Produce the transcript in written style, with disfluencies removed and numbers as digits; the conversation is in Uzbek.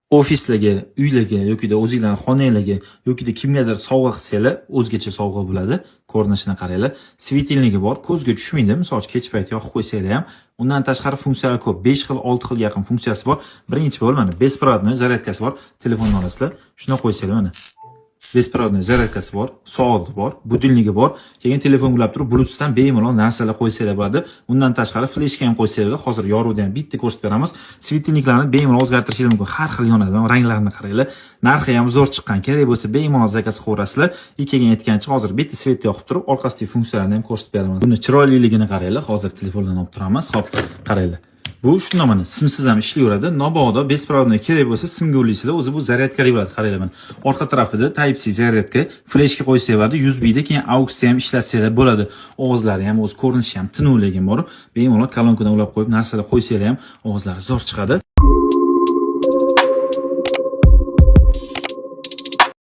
Ofislarga, uylarga yokida o'zinglarni xonanglarga yokida kimgadir sovg'a qilsanglar, o'zgacha sovg'a bo'ladi. Ko'rinishini qaranglar. Светильник i bor, ko'zga tushmaydi. Misol uchun, kech payt yoqib qo'ysanglar ham. Undan tashqari funksiyalari ko'p. 5 xil, 6 xilga yaqin funksiyasi bor. Birinchi bo'lib mana беспроводной zaryadkasi bor. Telefonni olasizlar. Shuni qo'ysanglar, mana беспроводной zaryadkasi bor, soati bor, будильник i bor. Keyin telefon ulab turib, Bluetoothdan bemalol narsalar qo'ysanglar bo'ladi. Undan tashqari fleshka ham qo'ysanglar bo'ladi. Hozir yorug'da ham bitta ko'rsatib beramiz. Светильник larni bemalol o'zgartirishingiz mumkin. Har xil yonadi. Ranglarini qaranglar. Narxi ham zo'r chiqqan. Kerak bo'lsa, bemalol zakaz qilaverasizlar. И keyin aytgancha, hozir bitta свет yoqib turib, orqasidagi funksiyalarni ham ko'rsatib beraman. Buni chiroyliligini qaranglar. Hozir telefonlarni olib turamiz. Xo'p, qaranglar. Bu shunda mana simsiz ham ishlayveradi. Mabodo беспроводной kerak bo'lsa, simga ulaysizlar, o'zi bu zaryadkali bo'ladi. Qaranglar mana. Orqa tarafida Type C zaryadka, fleshka qo'ysak bo'ladi, USBda, keyin AUXda ham ishlatsanglar bo'ladi. Ovozlari ham, o'z ko'rinishi ham tinuv, lekin bor. Bemalol kolonkadan ulab qo'yib, narsalar qo'ysanglar ham ovozlari zo'r chiqadi.